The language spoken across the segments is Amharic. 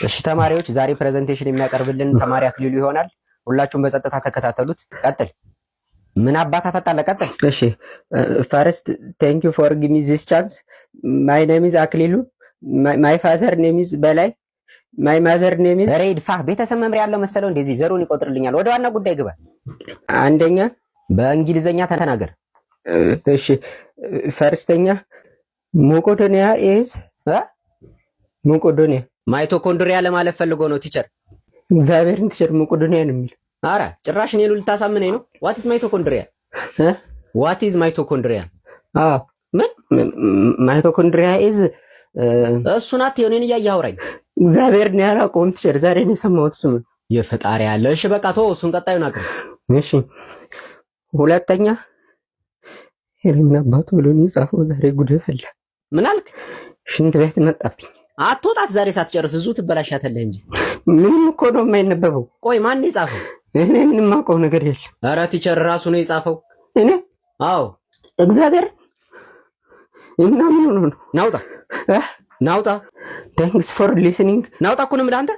እሺ ተማሪዎች፣ ዛሬ presentation የሚያቀርብልን ተማሪ አክሊሉ ይሆናል። ሁላችሁም በጸጥታ ተከታተሉት። ቀጥል። ምን አባት አፈጣለ? ቀጥል። እሺ፣ first, thank you for give me this chance. My name is አክሊሉ። My father name is በላይ። My mother name is ሬድፋ። ቤተሰብ መምሪያ ያለው መሰለው እንደዚህ ዘሩን ይቆጥርልኛል። ወደ ዋና ጉዳይ ግባ። አንደኛ በእንግሊዘኛ ተናገር። እሺ፣ first ኛ ሞቆዶኒያ is ሞቆዶኒያ። Mitochondria ለማለት ፈልጎ ነው teacher። እግዚአብሔርን teacher፣ ሞቆዶኒያ ነው የሚል። አረ ጭራሽ እኔን ልታሳምነኝ ነው። What is mitochondria? What is mitochondria? አዎ፣ ምን mitochondria is እሱን አትየው፣ እኔን እያየህ አውራኝ። እግዚአብሔርን ያላውቀውም teacher፣ ዛሬ ነው የሰማሁት ስሙን። የፈጣሪ ያለ። እሺ በቃ ተወው እሱን፣ ቀጣዩን አቅርብ። እሺ፣ ሁለተኛ ምን አባቱ ብሎ ነው የጻፈው? ዛሬ ጉድ ፈላ። ምን አልክ? ሽንት ቤት መጣብኝ። አትወጣት ዛሬ ሳትጨርስ፣ እዚሁ ትበላሻታለህ እንጂ። ምንም እኮ ነው የማይነበበው። ቆይ ማን ነው የጻፈው? እኔ ምንም የማውቀው ነገር የለም። ኧረ teacher፣ ራሱ ነው የጻፈው። እኔ? አዎ። እግዚአብሔር እና ምን ሆኖ ነው? ናውጣ ናውጣ። Thanks for listening። ናውጣ እኮ ነው የምልህ አንተ።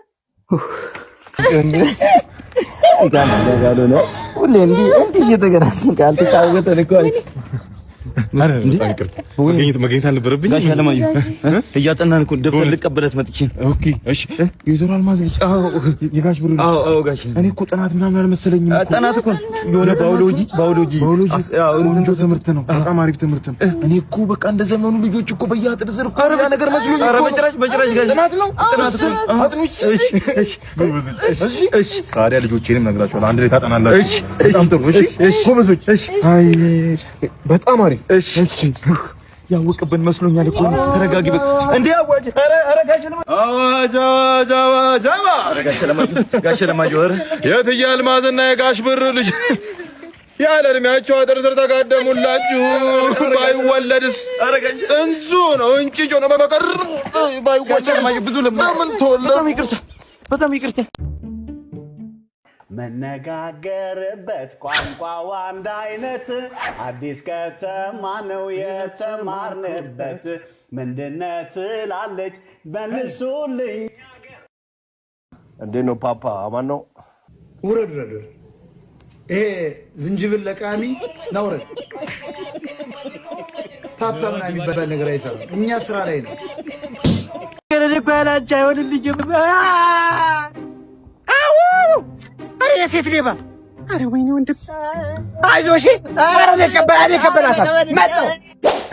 ካልሆነ ሁሌ እንዲህ እንዲህ እየተገናኘን ካልተጫወተን እኮ መገኘት አልነበረብኝ። ጋሽ አለማየሁ፣ እያጠናን እኮ ደብተር ልቀበለት መጥቼ ነው። Okay፣ እሺ። የወይዘሮ አልማዝ ልጅ፣ የጋሽ ብሩ ልጅ። አዎ፣ ጋሽ። እኔ እኮ ጥናት ምናምን አልመሰለኝም እኮ። ጥናት እኮ የሆነ ባዮሎጂ። ባዮሎጂ ቆንጆ ትምህርት ነው። በጣም አሪፍ ትምህርት ነው። እኔ እኮ በቃ እንደ ዘመኑ ልጆች እኮ በየአጥር ስር እኮ ያ ነገር መስሎኝ እኮ። በጭራሽ በጭራሽ ጋሽ። ጥናት ነው። ጥናት ነው። አጥኑ። እሺ እሺ እሺ እሺ። ታዲያ ልጆቼንም ነግራቸዋለሁ። አንድ ላይ ታጠናላችሁ። እሺ። በጣም ጥሩ። እሺ ጎበዞች። እሺ። አይ በጣም አሪፍ። እሺ፣ ያወቅብን መስሎኛል እኮ። ተረጋጊ በቃ። እንዴ አዋጅ! ኧረ ኧረ ጋሽ አለማየሁ! አዋጅ አዋጅ አዋጅ አዋጅ! ኧረ ጋሽ አለማየሁ፣ ጋሽ አለማየሁ፣ ኧረ! የእትዬ አልማዝና የጋሽ ብር ልጅ ያለ እድሜያቸው አጥር ስር ተጋደሙላችሁ። ባይወለድስ ጽንሱ ነው እንጭጮ ነው በቀር ጋሽ አለማየሁ ብዙ ለምን ምን ተወለደ? በጣም ይቅርታ፣ በጣም ይቅርታ። መነጋገርበት ቋንቋው አንድ አይነት፣ አዲስ ከተማ ነው የተማርንበት። ምንድነት ትላለች መልሱልኝ። እንዴት ነው ፓፓ? አማን ነው? ውረድ ውረድ። ይሄ ዝንጅብል ለቃሚ ና ውረድ። ፓፓ ምናምን የሚባል ነገር አይሰራም። እኛ ስራ ላይ ነው። እኮ ያላንቺ አይሆንልኝም። አረ የሴት ሌባ! አረ ወይኔ ወንድም፣ አይዞሽ። አረ እኔ እቀበላታለሁ። መጣሁ።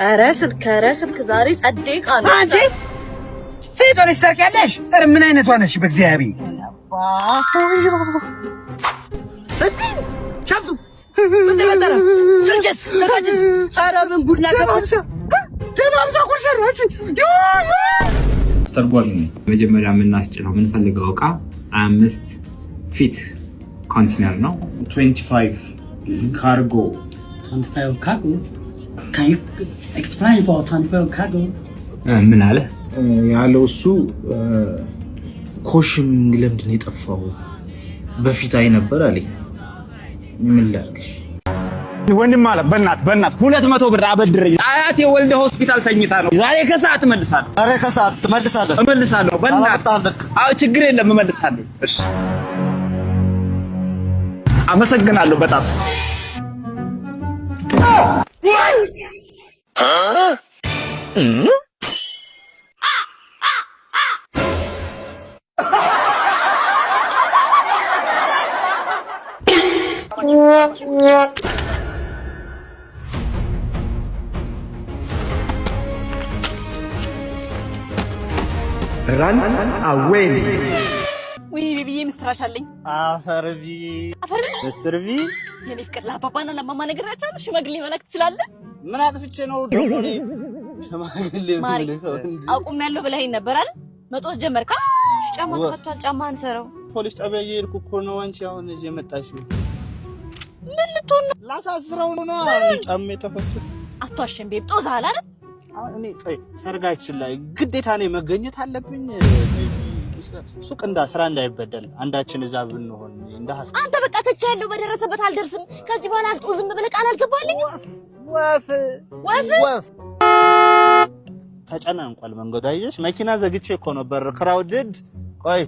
ኧረ ስልክ፣ ኧረ ስልክ ዛሬ ጸዴ ቃል። አንቺ ሴት ሆነሽ ትሰርቂያለሽ? ኧረ ምን አይነቷ ነሽ? በእግዚአብሔር እንዲህ ሸምሱ፣ ምን ተፈጠረ? ስልኬስ? ስልካችንስ? ኧረ ምን ጉድ ላገባ። ደማምሳ እኮ ሰራች። አስተርጓሚ ነኝ። መጀመሪያ የምናስጭነው የምንፈልገው እቃ 25 feet container ነው። 25 ካርጎ። 25 cargo? Can you explain for 25 cargo? ምን አለ? ያለው እሱ caution ለምንድን ነው የጠፋው? በፊት አይ ነበር አለኝ። ምን ላድርግሽ? ወንድም አለ፣ በእናት በእናት 200 ብር አበድረኝ። አያቴ ወልደ ሆስፒታል ተኝታ ነው። ዛሬ ከሰዓት እመልሳለሁ። ኧረ ከሰዓት ትመልሳለህ? እመልሳለሁ። በእናት፣ አዎ ችግር የለም እመልሳለሁ። እሺ አመሰግናለሁ በጣም። Run away. ወይኔ baby ዬ፣ ምስራች አለኝ። አፈርቢ። አፈርቢ። ምስርቢ። የኔ ፍቅር፣ ለአባባና ለማማ ነግራቸዋለሁ። ሽማግሌ መላክ ትችላለህ? ምን አጥፍቼ ነው ደግሞ እኔ ሽማግሌ ማሪ የምልከው? አቁሜያለሁ ብለኸኝ ነበር አይደል? መጦስ ጀመርክ። ጫማ ተፈቷል። ጫማ አንሰረው። ፖሊስ ጣቢያ እየሄድኩ እኮ ነው። አንቺ አሁን እዚህ የመጣሽው ምን ልትሆን ነው? ላሳስረው ነው። ጫማ ተፈቶ። አትዋሸን babe፣ ጦዛሃል አይደል? አሁን እኔ ቆይ ሰርጋችን ላይ ግዴታ እኔ መገኘት አለብኝ? ሱቅ እንዳ ስራ እንዳይበደል አንዳችን እዛ ብንሆን እንደ ሀሳብ። አንተ በቃ ትቼሃለሁ። በደረሰበት አልደርስም። ከዚህ በኋላ አልጦዝም ብለህ ቃል አልገባልኝም? ወፍ። ወፍ። ወፍ። ተጨናንቋል መንገዱ። አየሽ መኪና ዘግቼ እኮ ነበር። Crowded። ቆይ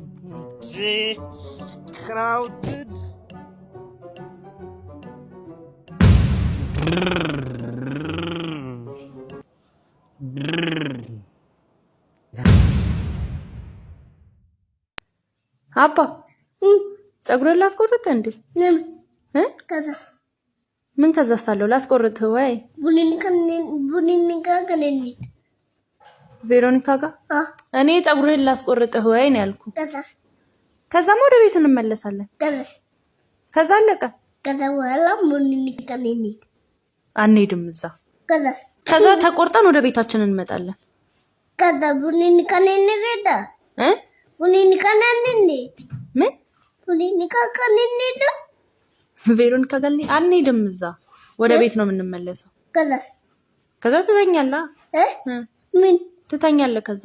crowded። አባ፣ ፀጉርን ላስቆርጥ እንዴ? እ? ምን ከዛ ሳለው ላስቆርጥ ወይ? ቬሮኒካ ጋር እኔ ፀጉርህን ላስቆርጥህ ወይ ነው ያልኩ። ከዛም ወደ ቤት እንመለሳለን። ከዛ አለቀ። አንሄድም እዛ። ከዛ ተቆርጠን ወደ ቤታችን እንመጣለን። እ? ምን ቬሮኒካ ጋር አንሄድም። እዛ ወደ ቤት ነው የምንመለሰው። ከዛ ትተኛለህ። ምን ትተኛለህ? ከዛ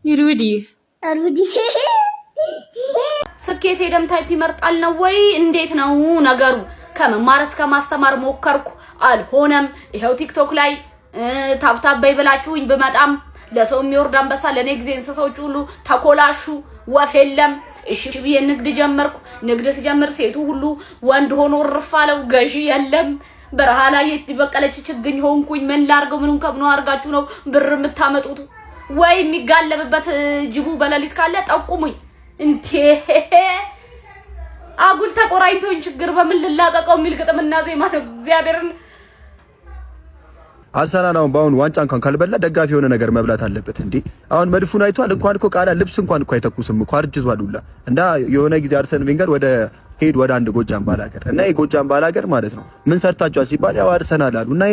ይሩዲ። ስኬት የደም type ይመርጣል ነው ወይ እንዴት ነው ነገሩ? ከመማር እስከ ማስተማር ሞከርኩ፣ አልሆነም። ይኸው ቲክቶክ ላይ tap tap በይ ብላችሁኝ ብመጣም ለሰው የሚወርድ አንበሳ ለእኔ ጊዜ እንስሳዎች ሁሉ ተኮላሹ፣ ወፍ የለም። እሺ ብዬ ንግድ ጀመርኩ። ንግድ ስጀምር ሴቱ ሁሉ ወንድ ሆኖ እርፍ አለው፣ ገዢ የለም። በረሃ ላይ የበቀለች ችግኝ ሆንኩኝ። ምን ላርገው? ምኑን ከምኑ አድርጋችሁ ነው ብር የምታመጡት? ወይ የሚጋለብበት ጅቡ በሌሊት ካለ ጠቁሙኝ። እንቴ አጉል ተቆራኝቶኝ ችግር በምን ልላቀቀው የሚል ግጥምና ዜማ ነው። እግዚአብሔርን። አርሰናል አሁን በአሁኑ ዋንጫ እንኳን ካልበላ ደጋፊ የሆነ ነገር መብላት አለበት እንዴ! አሁን መድፉን አይቷል። እንኳን እኮ ቃላ ልብስ እንኳን እኮ አይተኩስም እኮ፣ አርጅቷል ሁላ። እና የሆነ ጊዜ አርሰን ቬንገር ወደ ሄድ ወደ አንድ ጎጃም ባላገር እና የጎጃም ባላገር ማለት ነው ምን ሰርታችኋል ሲባል ያው አርሰናል አሉ። እና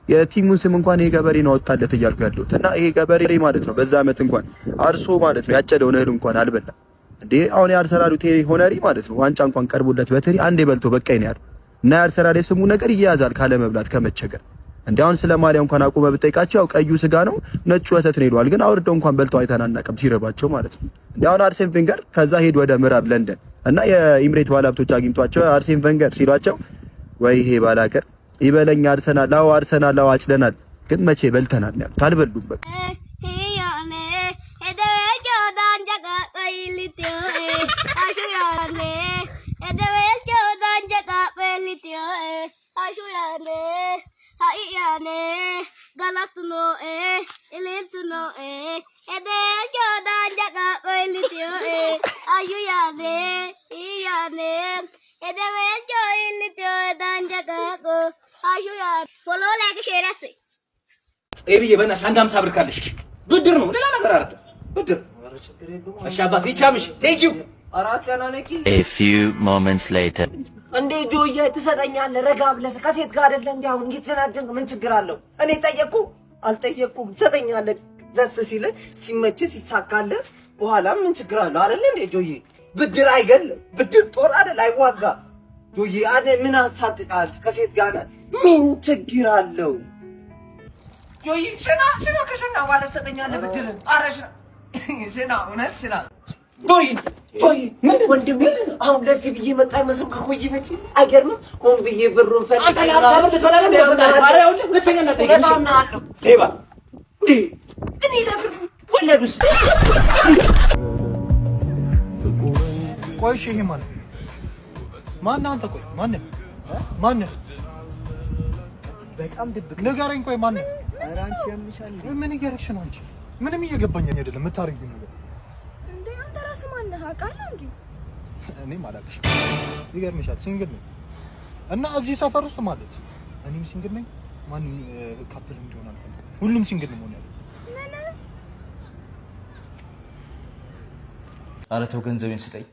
የ team ኡን ስም እንኳን ይሄ ገበሬ ነው አወጣለት እያልኩ ያለሁት። እና ይሄ ገበሬ ማለት ነው በዛ አመት እንኳን አርሶ ማለት ነው ያጨደውን እህል እንኳን አልበላም እንዴ! አሁን የአርሰናሉ ቴሪ ሆነሪ ማለት ነው ዋንጫ እንኳን ቀርቦለት በትሪ አንዴ በልቶ በቃኝ ነው ያለው። እና የአርሰናል የስሙ ነገር ይያዛል ካለ መብላት ከመቸገር። እንዴ አሁን ስለ ማሊያ እንኳን አቁመ ብጠይቃቸው ያው ቀዩ ስጋ ነው ነጩ ወተት ነው ይለዋል። ግን አውርደው እንኳን በልተው አይተን አናውቅም ሲርባቸው ማለት ነው። እንዴ አሁን አርሴን ቬንገር ከዛ ሄድ ወደ ምዕራብ ለንደን እና የኢምሬት ባለሀብቶች አግኝቷቸው አርሴን ቬንገር ሲሏቸው ወይ ይሄ ባላገር ይበለኝ አርሰናል፣ አዎ አርሰናል፣ አዎ አጭደናል፣ ግን መቼ በልተናል ያሉት፣ አልበሉም በቃ። ኤብዬ በእናትሽ አንድ 50 ብር ካለሽ ብድር ነው፣ ሌላ ነገር አይደለም። ብድር። እሺ አባቴ ይቻምሽ። Thank you። A few moments later. እንዴ ጆዬ፣ ትሰጠኛለህ? ረጋ ብለህ ከሴት ጋር አይደለ እንዴ አሁን እየተጀናጀንክ? ምን ችግር አለው? እኔ ጠየቅኩ አልጠየቅኩም ትሰጠኛለህ። ደስ ሲልህ፣ ሲመችህ፣ ሲሳካልህ በኋላ ምን ችግር አለው? አይደለ እንዴ ጆዬ? ብድር አይገልም። ብድር ጦር አይደል፣ አይዋጋ። ጆዬ አደ ምን አሳቅቃል? ከሴት ጋር ነህ፣ ምን ችግር አለው? ጆዬ ሽና፣ ሽና፣ ከሽና በኋላ ትሰጠኛለህ ብድርን። ኧረ ሽና፣ ሽና፣ እውነት ሽና። ጆይ፣ ጆይ፣ ምንድን ወንድሜ፣ አሁን ለዚህ ብዬ መጣ አይመስልም? ከቆየች አይገርምም? ሆን ብዬ ብሩን ፈልጌ አንተ ለ50 ብር ልትበላ ነው? ሁለተኛ እንዳትጠይቀኝ። ሌባ እንዴ! እኔ ለብር ወለዱስ። ቆይ እሺ፣ ይሄ ማለት ማነህ አንተ? ቆይ ማነህ? ማነህ? በጣም ድብቅ። ንገረኝ። ቆይ ማነህ? ምን እያደረግሽ ነው አንቺ? ምንም እየገባኝ አይደለም የምታደርጊው ነገር። እንዴ አንተ ራስህ ማነህ? አውቃለሁ እንዴ? እኔም አላውቅሽም። ይገርምሻል፣ single ነኝ እና እዚህ ሰፈር ውስጥ ማለት እኔም single ነኝ። ማንም couple እንዲሆን አልፈልግም። ሁሉም single ነው መሆን ያለበት። ኧረ ተው ገንዘቤን ስጠኝ።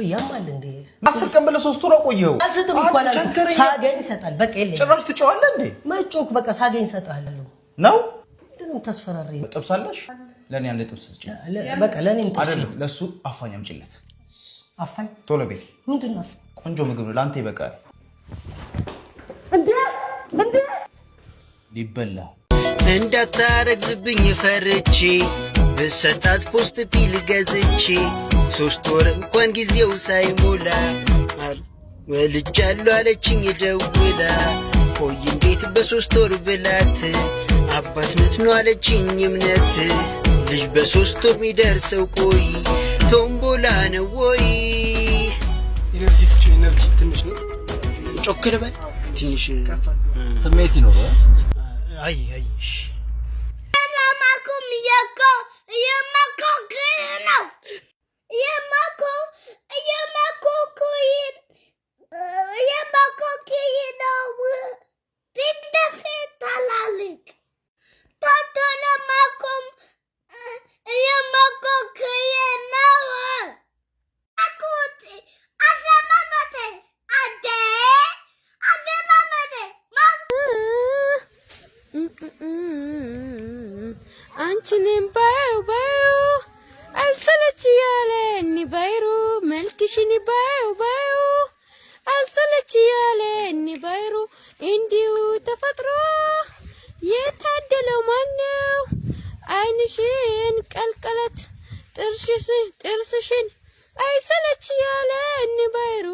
ያማል እንዴ? 10 ቀን ብለህ 3 ወር አቆየኸው። አልሰጥም እኮ አላልኩም። ቸገረኝ። ሳገኝ ይሰጣል። በቃ የለኝም። ጭራሽ ትጮኻለህ እንዴ? መጮክ በቃ ሳገኝ እሰጥሃለሁ። ነው። ምንድን ነው የምታስፈራሪኝ? ጥብስ አለሽ? ለእኔ አንድ ጥብስ ስጪኝ። በቃ ለእኔም ጥብስ። አይደለም፣ ለእሱ አፋኝ አምጪለት። አፋኝ? ቶሎ በይ። ምንድን ነው አፋኝ? ቆንጆ ምግብ ነው፣ ለአንተ ይበቃል። እንዴ እንዴ! ሊበላ። እንዳታረግዝብኝ ፈርቼ ብሰጣት post pill ገዝቼ 3 ወር እንኳን ጊዜው ሳይሞላ ወልጃለሁ አለችኝ ደውላ። ቆይ እንዴት በ3 ወር ብላት አባትነት ነው አለችኝ እምነት። ልጅ በ3 ወር ሚደርሰው ቆይ ቶምቦላ ነው ወይ? Energy ስጪው፣ energy ትንሽ ነው። ጮክ ልበል ትንሽ። ስሜት ይኖረዋል። አይ አይ፣ እሺ። አንቺንም ባየው ባየው አልሰለች ያለኝ ባይሩ፣ መልክሽን ባየው ባየው አልሰለች ያለኝ ባይሩ፣ እንዲሁ ተፈጥሮ የታደለው ማነው? ዓይንሽን ቀልቀለት ጥርስሽን አይሰለች ያለኝ ባይሩ።